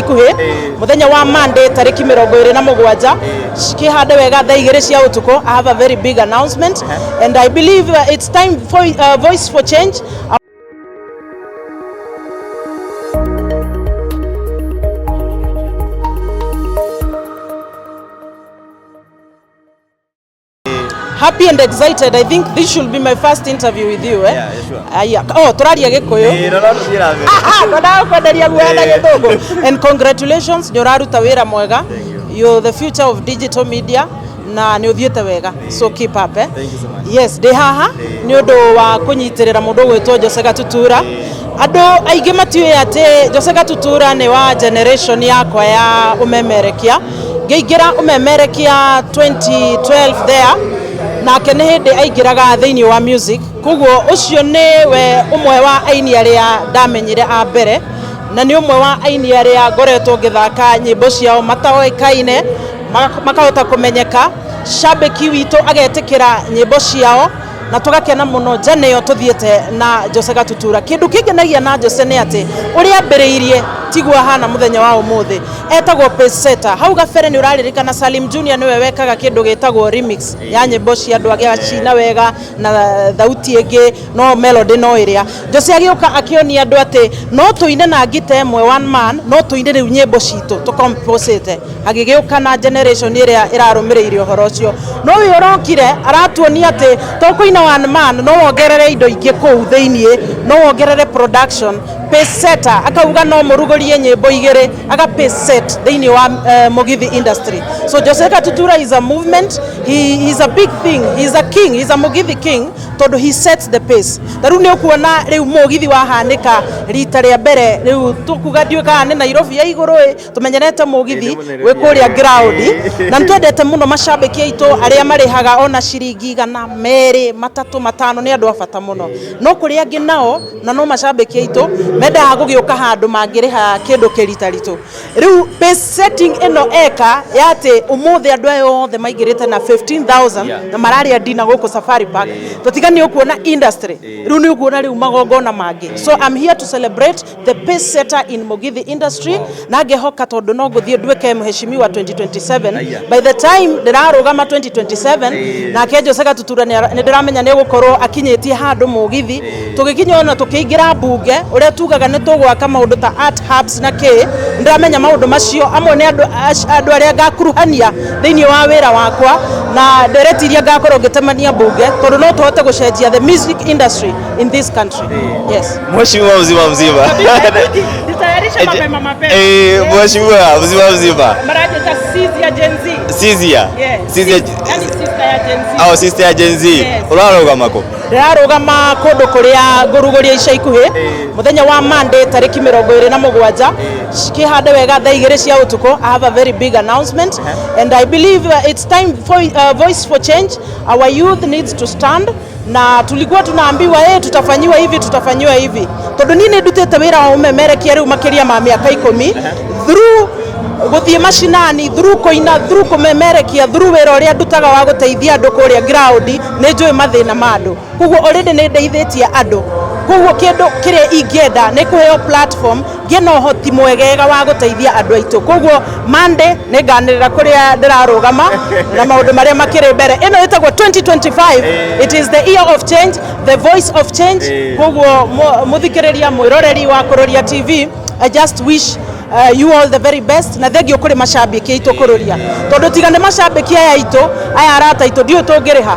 ikuhĩ mũthenya wa Monday tarĩki 27, kĩhande wega thaa 2 cia ũtukũ. I have a very big announcement and I believe it's time for Voice for Change. Happy and excited. I think this should be my first interview with you, eh? Yeah, sure. Aya. Oh, tũraria Gĩkũyũ. Ĩĩ, no no tũthiĩ na mbere. Ngwendaga kwenderia guoya na Gĩthũngũ. And congratulations, nĩ ũraruta wĩra mwega. Thank you. You're the future of digital media na nĩ ũthiĩte wega, so keep up, eh? Thank you so much. Yes, ndĩ haha nĩ ũndũ wa kũnyitĩrĩra mũndũ ũgwĩtwo Jose Gatutura. Andũ aingĩ matiũĩ atĩ Jose Gatutura nĩ wa generation yakwa ya ũmemerekia. Ngĩingĩra ũmemerekia 2012 there, nake nĩ hĩndĩ aingĩraga thĩinĩ wa music, koguo ũcio nĩwe ũmwe wa aini arĩa ndamenyire a mbere, na nĩ ũmwe wa aini arĩa ngoretwo ngĩthaka nyĩmbo ciao mataoĩkaine makahota kũmenyeka, shabiki witũ agetĩkĩra nyĩmbo ciao na tũgakena mũno njane ĩyo tũthiĩte na Jose Gatutura. Kĩndũ kĩngenagia na Jose nĩ atĩ ũrĩa ambĩrĩirie tiguo ahana mũthenya wa ũmũthĩ. Etagwo pacesetter. Hau gabere nĩ ũraririkana Salim Junior nĩwe wekaga kĩndũ gĩtagwo remix ya nyĩmbo cia andũ agacina wega na thauti ĩngĩ, no melody no ĩrĩa. Jose agĩũka akĩonia andũ atĩ no tũine na ngita ĩmwe, one man, no tũine rĩu nyĩmbo citũ tũcomposĩte. Agĩgĩũka na generation ĩrĩa ĩrarũmĩrĩire ũhoro ũcio, no ũyũ ũrokire aratuonia atĩ to kũina one man, no wongerere indo ingĩ kũu thĩiniĩ, no wongerere production. Pace setter, akauga no mũrugũrie nyĩmbo igĩrĩ, aga pace set thĩiniĩ wa Mugithi industry. So Jose Gatutura is a movement. He is a big thing. He is a king. He is a Mugithi king, tondũ he sets the pace. Ta rĩu nĩ ũkuona rĩu mũgithi wahanĩka rita rĩa mbere, rĩu tũkuga ndiũĩ kana nĩ Nairobi ya igũrũ ĩ, tũmenyerete mũgithi wĩ kũrĩa ground, na nĩtwendete mũno macambĩki aitũ arĩa marĩhaga ona ciringi 100, 2, 3, 5, nĩ andũ a bata mũno. No kũrĩ angĩ nao na no macambĩki aitũ mendaga gũgĩũka handũ mangĩrĩha kĩndũ kĩritaritũ. Rĩu pace setting ĩno eka ya atĩ ũmũthĩ andũ aya othe maingĩrĩte na 15,000 na mararĩa dinner gũkũ Safari Park, tũtiga nĩ ũkuona industry rĩu, nĩ ũkuona rĩu magongona mangĩ. So I'm here to celebrate the pace setter in Mugithi industry, na ngehoka tondũ no ngũthiĩ nduĩke mheshimiwa 2027. By the time ndĩrarũgama 2027, nake Jose Gatutura nĩ ndĩramenya nĩ egũkorwo akinyĩtie handũ mũgithi tũgĩkinya ona tũkĩingĩra mbunge, ũrĩa tugaga nĩ tũgwaka maũndũ ta art hubs na kĩ. Ndĩramenya maũndũ macio amwe nĩ andũ arĩa ngakuruhania thĩinĩ wa wĩra wakwa na ndereti iria ngakorwo ngĩtemania mbunge, tondũ no tũhote gũcenjia the music industry in this country. Yes. Mheshimiwa mzima mzima. Nitayarisha mapema mapema. Eh, mheshimiwa mzima mzima. Maraje sisi ya Gen Z. Sizia. Yeah. Sizia. Yani sister ya Gen Z. Au sister ya Gen Z. Yes. Ũrarũgama kũ? Ndĩrarũgama kũndũ kũrĩa ngũrugũria ica ikuhĩ mũthenya wa Monday tarĩki 27, kĩhande wega thaa 2 cia ũtukũ. I have a very big announcement and I believe it's time for Voice for Change. Our youth needs to stand, na tulikuwa tunaambiwa, eh, tutafanyiwa hivi, tutafanyiwa hivi, tondũ niĩ nĩ ndutĩte wĩra wa ũmemerekia rĩu makĩria ma mĩaka 10, through gũthiĩ macinani, through kũina, through kũmemerekia, through wĩra ũrĩa ndutaga wa gũteithia andũ kũrĩa ground. Nĩ njũĩ mathĩna ma andũ, koguo already nĩ ndeithĩtie andũ. Koguo kĩndũ kĩrĩa ingĩenda nĩ kũheo platform ngĩe na ũhoti mwegega wa gũteithia andũ aitũ. Koguo Monday nĩ nganĩrĩra kũrĩa ndĩrarũgama na maũndũ marĩa makĩrĩ mbere. Ĩno ĩtagwo 2025, it is the year of change, the voice of change. Koguo mũthikĩrĩria, mwĩroreri wa Kũrũria TV, I just wish you all the very best, na thengio kũrĩ macambĩki aitũ kũrũria, tondũ tiga nĩ macambĩki aya aitũ, aya arata aitũ, ndiũĩ tũngĩrĩha,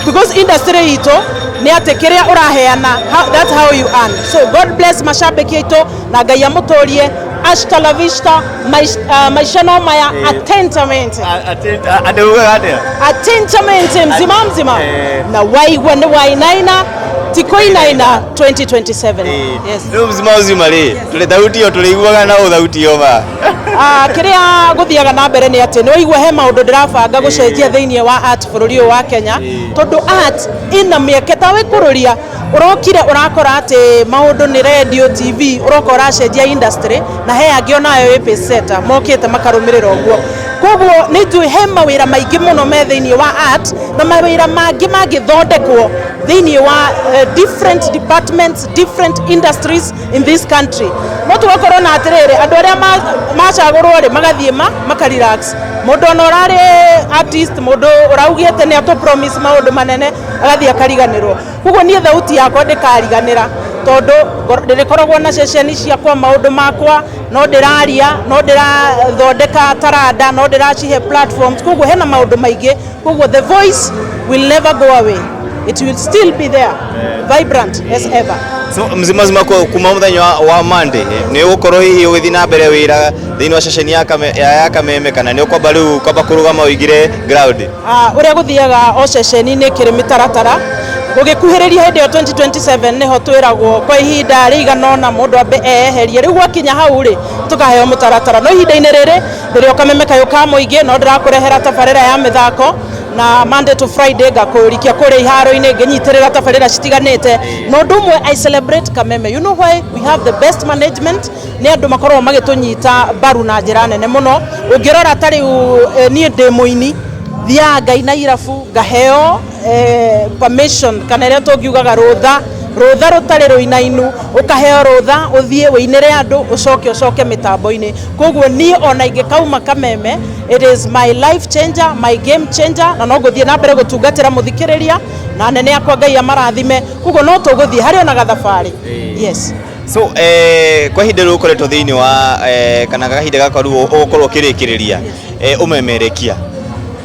because industry itũ nĩ atĩ kĩrĩa ũraheana, that's how you earn. So God bless macambĩki aitũ na Ngai amũtũrie. Hasta la vista, maisha no maya, atentamente. Andũ ugaga atĩa? Atentamente, mzima mzima. Na waigua nĩ wainaina, ti kũinaina 2027. Yes. Rĩu mzima mzima rĩ, tũrĩ thauti ĩyo tũrĩiguaga na thauti ĩyo ma. Kĩrĩa gũthiaga na mbere nĩ atĩ nĩ waigua he maũndũ ndĩrabanga gũcenjia thĩinĩ wa art bũrũri ũyũ wa Kenya, tondũ art ĩna mĩeke. Ta wĩ kũrũria ũrokire ũrakora atĩ maũndũ nĩ radio, TV, ũroka ũracenjia industry, na he angĩ onayo ĩ pace setter mokĩte makarũmĩrĩra ũguo. Koguo nĩ njũĩ he mawĩra maingĩ mũno me thĩinĩ wa art, na mawĩra mangĩ mangĩthondekwo thĩinĩ wa different departments, different industries in this country. No tũgakorwo na atĩrĩrĩ, andũ arĩa Macagũrwo rĩ, magathiĩ ma maka relax. Mũndũ ona ũrarĩ artist, mũndũ ũraugĩte nĩ atũ promise maũndũ manene, agathiĩ akariganĩrwo. Koguo niĩ thauti yakwa ndĩkariganĩra, tondũ ndĩrĩkoragwo na ceceni ciakwa, maũndũ makwa, no ndĩraria, no ndĩrathondeka taranda, no ndĩracihe platforms. Koguo hena maũndũ maingĩ. Koguo the voice will never go away, it will still be there, vibrant as ever. So mzima zima kuma muthenya wa Monday nĩ ũgũkorwo hihi ũgĩthiĩ na mbere wĩra thĩinĩ wa ceceni ya Kameme, kana nĩ ũkwamba rĩu kwamba kũrũgama ũingĩre ground? Ah, ũrĩa gũthiaga o ceceni-inĩ kĩrĩ mĩtaratara, gũgĩkuhĩrĩria hĩndĩ ĩyo 2027 nĩho twĩragwo kwa ihinda rĩigana ũna mũndũ ambe eyeherie. Rĩu gwakinya hau rĩ, tũkaheo mũtaratara, no ihinda-inĩ rĩrĩ ndĩrĩ o Kameme Kayũ ka Mũingĩ, no ndĩrakũrehera tabarĩra ya mĩthako na Monday to Friday ngakũrikia kũrĩa iharo-inĩ, ngĩnyitĩrĩra tabarĩra citiganĩte. Na ũndũ ũmwe, I celebrate Kameme. You know why? We have the best management. Nĩ andũ makoragwo magĩtũnyita mbaru na njĩra nene mũno. Ũngĩrora ta rĩu, niĩ ndĩ mũini, thiaga ngaina irabu, ngaheo permission, kana ĩrĩa tũngiugaga rũtha, rũtha rũtarĩ rũinainu, ũkaheo rũtha ũthiĩ ũinĩre andũ, ũcoke ũcoke mĩtambo-inĩ. Koguo niĩ ona ingĩkauma Kameme, it is my life changer, my game changer, na no ngũthiĩ na mbere gũtungatĩra mũthikĩrĩria na nene akwa, Ngai amarathime. Koguo no tũgũthiĩ harĩ ona gathabarĩ, yes. So kwa ihinda rĩu ũkoretwo thĩinĩ wa kana kahinda gaka rĩu ũgũkorwo ũkĩrĩkĩrĩria ũmemerekia,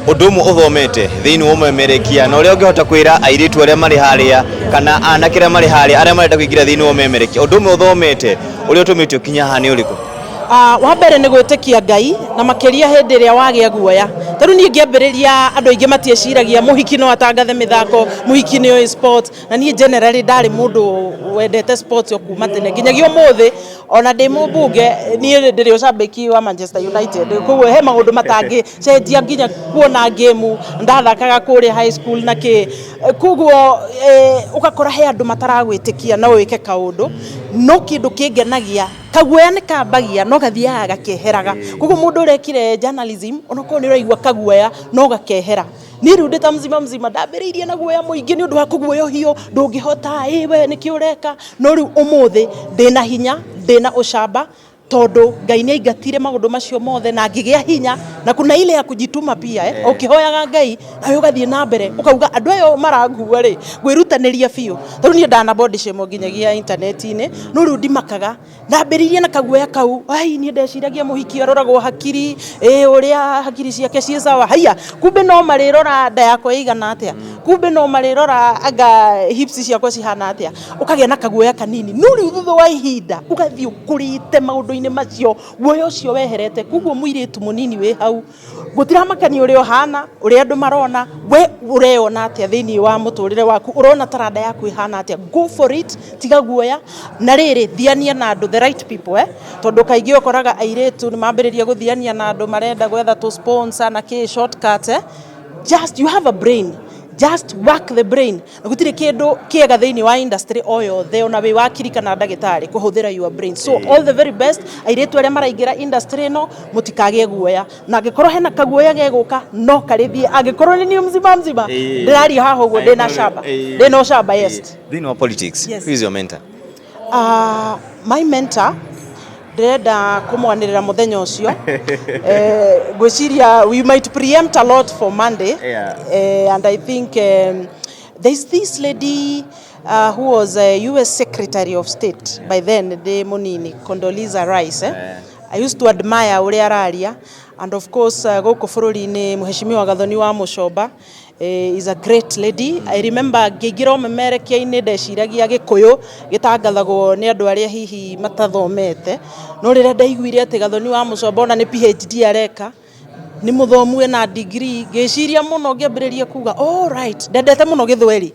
ũndũ ũmwe ũthomete thĩinĩ wa ũmemerekia na ũrĩa ũngĩhota kwĩra airĩtu arĩa marĩ harĩa kana anake arĩa marĩ harĩa, arĩa marenda kũingĩra thĩinĩ wa ũmemerekia, ũndũ ũmwe ũthomete ũrĩa ũtũmĩte ũkinya haha nĩ ũrĩkũ? Wa mbere nĩ gwĩtĩkia Ngai, na makĩria hĩndĩ ĩrĩa wagĩa guoya. Tarĩu niĩ ngĩambĩrĩria, andũ aingĩ matieciragia mũhiki no atangathe mĩthako, mũhiki nĩ oĩ sport, na niĩ generally ndarĩ mũndũ wendete sports o kuma tene nginyagia ũmũthĩ. Ona ndĩ mũmbunge, niĩ ndĩrĩ ũcambĩki wa Manchester United, koguo he maũndũ matangĩcenjia, nginya kuona game ndathakaga kũrĩa high school na kĩ. Koguo ũgakora he andũ mataragwĩtĩkia no wĩke kaũndũ, no kĩndũ kĩngenagia, kaguoya nĩ kambagia no gathiaga gakeheraga. Koguo mũndũ ũrekire journalism, onokorwo nĩ ũraigua kaguoya, no gakehera. Niĩ rĩu ndĩ ta mzima mzima, ndambĩrĩirie na guoya mũingĩ nĩ ũndũ wa kũguoyohio, ndũngĩhota, ĩ we nĩkĩ ũreka, no rĩu ũmũthĩ ndĩna hinya, ndĩna ũcamba, tondũ Ngai nĩ aingatire maũndũ macio mothe na ngĩgĩa hinya, na kuna ile ya kujituma pia, eh? Ũkĩhoyaga Ngai nawe ũgathiĩ na mbere, ũkauga andũ aya marangua rĩ, ngwĩrutanĩria biũ. Tarĩu niĩ ndana body shame nginyagia intaneti-inĩ, no rĩu ndimakaga. Ndambĩrĩirie na kaguoya kau, ai niĩ ndeciragia mũhiki aroragwo hakiri, ĩ ũrĩa hakiri ciake ciĩ sawa, haiya, kumbe no marĩrora nda yakwa ĩigana atĩa, kumbe no marĩrora anga hips ciakwa cihana atĩa. Ũkagĩa na kaguoya kanini, no rĩu thutha wa ihinda ũgathiĩ ũkũrĩte maũndũ-inĩ macio, guoya ũcio weherete. Koguo mũirĩtu mũnini wĩ hau, gũtiramakania ũrĩa ũhana, ũrĩa andũ marona, we ũreyona atĩa thĩinĩ wa mũtũrĩre waku, ũrona taranda yaku ĩhana atĩa, go for it, tiga guoya. Na rĩrĩ, thiania na andũ, the right people, eh? Tondũ kaingĩ ũkoraga airĩtu nĩ mambĩrĩria gũthiania na andũ marenda gwetha tũ sponsor na kĩ shortcut, eh? Just you have a brain, just work the brain, na gũtirĩ kĩndũ kĩega thĩinĩ wa industry o yothe, ona wĩ wakiri kana ndagĩtarĩ, kũhũthĩra your brain. So all the very best airĩtu arĩa maraingĩra industry ĩno, mũtikagĩe guoya, na angĩkorwo hena kaguoya gegũka, no karĩthiĩ angĩkorwo nĩ niĩ mzima mzima ndĩraria haha ũguo, ndĩna camba, ndĩna ũcamba, yes. Thĩinĩ wa politics, Yes. who is your mentor? My mentor ndĩrenda kũmwanĩrĩra mũthenya ũcio. Ngwĩciria we might preempt a lot for Monday. And I think there's this lady who was a US Secretary of State by then, ndĩ mũnini, Condoleezza Rice, eh? I used to admire ũrĩa araria, and of course gũkũ bũrũri-inĩ, Mheshimiwa Gathoni wa Mũcomba is a great lady. I remember ngĩingĩra ũmemerekia-inĩ, ndeciragia Gĩkũyũ gĩtangathagwo nĩ andũ arĩa hihi matathomete, no rĩrĩa ndaiguire atĩ Gathoni wa Mũcomba ona nĩ PhD areka, nĩ mũthomu, ena degree, ngĩciria mũno, ngĩambĩrĩria kuga all right, ndendete mũno Gĩthweri,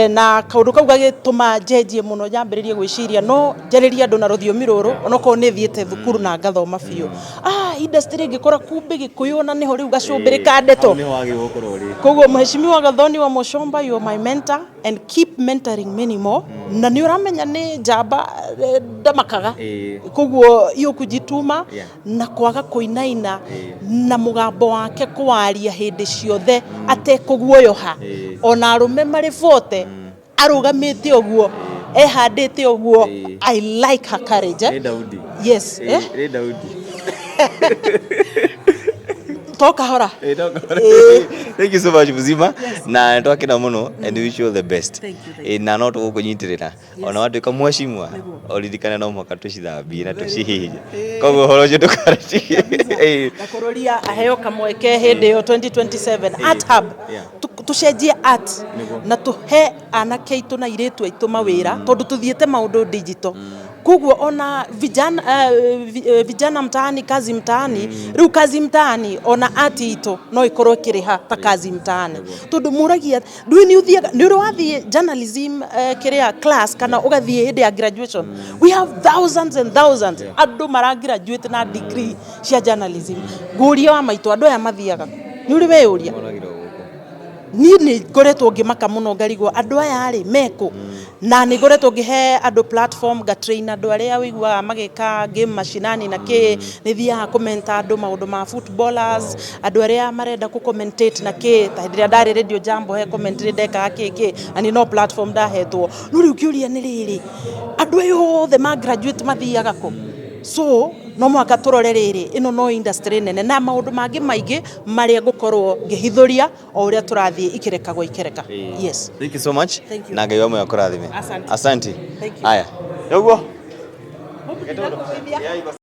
na kaũndũ kau gagĩtũma njenjie mũno, nyambĩrĩrie gwĩciria no njarĩrie andũ na rũthiomi rũrũ, onokorwo nĩ thiĩte thukuru na ngathoma biũ. Industry ngĩkora kumbe Gĩkũyũ ona nĩho rĩu gacũmbĩrĩ ka ndeto. Nĩho wagĩrĩirwo gũkorwo ũrĩ. Koguo Mheshimiwa Gathoni wa Mũcomba, you are my mentor and keep mentoring many more, na nĩ ũramenya nĩ njamba, ndamakaga. Koguo iyo kujituma na kwaga kũinaina na mũgambo wake, kwaria hĩndĩ ciothe atekũguoyoha, ona arũme marĩ bote arũgamĩte ũguo, ehandĩte ũguo. I like her courage, eh? Nĩ Daudi. Yes, eh? Nĩ Daudi. To kahora. Thank you so much, Muzima, na twakena muno and wish you all the best. Thank you, thank. Na no tũgũkũnyitĩrĩra ona watuĩka mheshimiwa, ũririkane no mũhaka tũcithambie na tũcihihinye, koguo ũhoro ũcio ndũkarĩtie. Na kũrũria aheo kamweke hĩndĩ ĩyo 2027 Art Hub. Tũcenjie art na tũhe anake aitũ na airĩtu aitũ mawĩra, tondũ tũthiĩte maũndũ digital. Koguo ona vijana, vijana mtaani, kazi mtaani. Rĩu kazi mtaani, ona art itũ no ĩkorwo ĩkĩrĩha ta kazi mtaani, tondũ mũragia ndũĩ nĩ ũthiaga, nĩ ũrĩ wathiĩ journalism, kĩrĩa class, kana ũgathiĩ hĩndĩ ya graduation. We have thousands and thousands andũ mara graduate na degree cia journalism. Ngũria wa maitũ, andũ aya mathiaga nĩ ũrĩ weyũria? Niĩ nĩ ngoretwo ngĩmaka mũno, ngarigwo andũ aya rĩ mekũ, na nĩ ngoretwo ngĩhe andũ platform, nga train andũ arĩa ũiguaga magĩka game mashinani na kĩ. Nĩ thiaga kũmenta andũ maũndũ ma footballers, andũ arĩa marenda kũ commentate na kĩ. Ta hĩndĩ ĩrĩa ndarĩ Radio Jambo, he commentary ndekaga kĩ kĩ, na nĩ no platform ndahetwo. No rĩu kĩũria nĩ rĩrĩ, andũ aya othe ma graduate mathiaga kũ? So no mũhaka tũrore rĩrĩ, ĩno no industry nene na maũndũ mangĩ maingĩ marĩa ngũkorwo ngĩhithũria o ũrĩa tũrathiĩ ikirekagwo ikereka. Yes. Thank you so much. Thank you. Na Ngai wa muoyo akũrathime. Asante. Asante. Thank you. Aya, nĩguo.